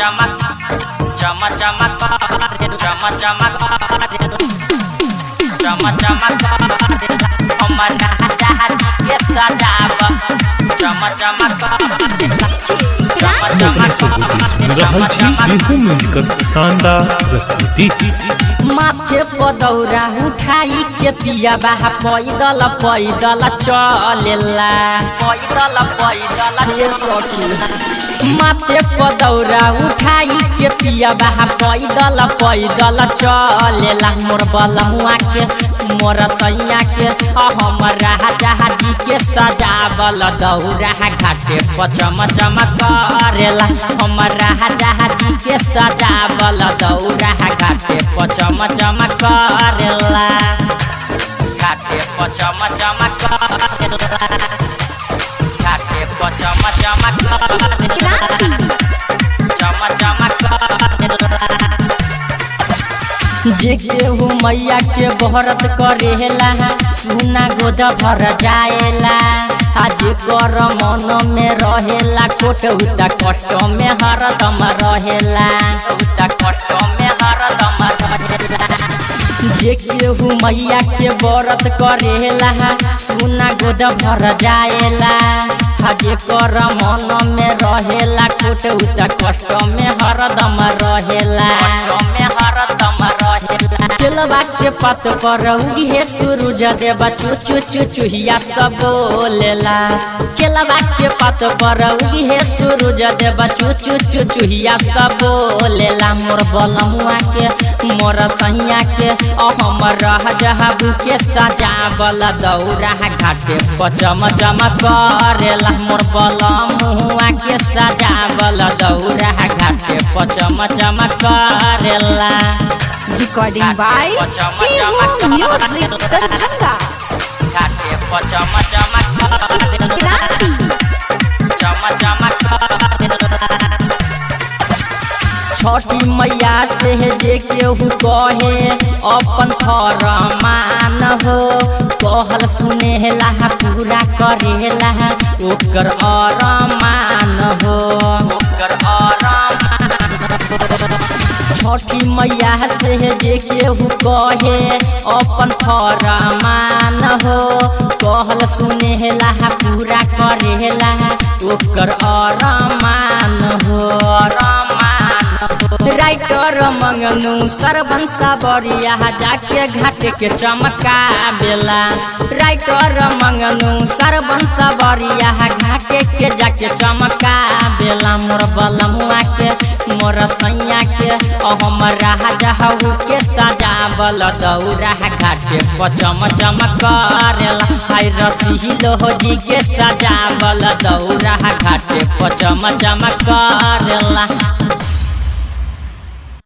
चमक चमक चमक चमक चमक चमक चमक हमर राजा जी के सजाब चमक चमक अपने सहयोगी सुन रहल छी बिहू म्यूजिकक शानदार प्रस्तुति। माथे पदौरा उठाई के पिया बाहा पैदल पैदल चलेला, पैदल पैदल हे सखी। माथे पदौरा उठाई के पिया बाहा पैदल पैदल चलेला। मोर बलमुआ के, मोर सैया के, हमर राजा जी के सजावल दौरा घाटे पचम चमक करेला। हमर राजा जी के सजावल दौरा घाटे पचम चमक करेला, घाटे पचम चमक करेला, घाटे पचम चमक करेला, चमक चमक करेला। जे केहू मैया के बहरत करेला सुना गोद भर जाएला। आ जे कर मन में रहेला खोट उता कष्ट में हरदम रहेला, उता कष्ट में हरदम रहेला। जे केहू मैया के व्रत करेला सुना गोद भर जाएला। आ जे कर मन में रहेला खोट उता कष्ट में हरदम रहेला, में हरदम रहेला। केलवा के पत पर उगे सूरज देवा चू चू चू चूहिया सब बोलेला। केलवा के पत पर उगे सूरज देवा चू चू चू चूहिया सब बोलेला। मोर बलमुआ के, मोर सैया के, हमर राजहाबू के सजावल दौरा घाटे पचम चमक करेला। मोर बलमुआ के सजावल दौरा घाटे पचम चमक करेला। Recording by Bihu Music Darbhanga. घाटे पचम चमक Kranti. चमक चमक। छठी मैया से जे केहू कहे अपन फरमान हो, कहल सुनेला पूरा करेला ओकर अरमान हो, ओकर अरमान हो। छठी मैया से जे केहू कहे अपन फरमान हो, कहल सुनेला पूरा करेला ओकर अरमान हो, अरमान हो। राइटर मंगनू सरबन सबरिया जाके घाट के चमका बेला। राइटर मंगनू सरबन सबरिया घाट के जाके चमका बेला। मोर बलमुआ के, मोर सैया के, हमर राजा हऊ के सजावल दौरा घाटे पचम चमक करेला। हाय रसीलो जी के सजावल दौरा घाटे पचम चमक करेला।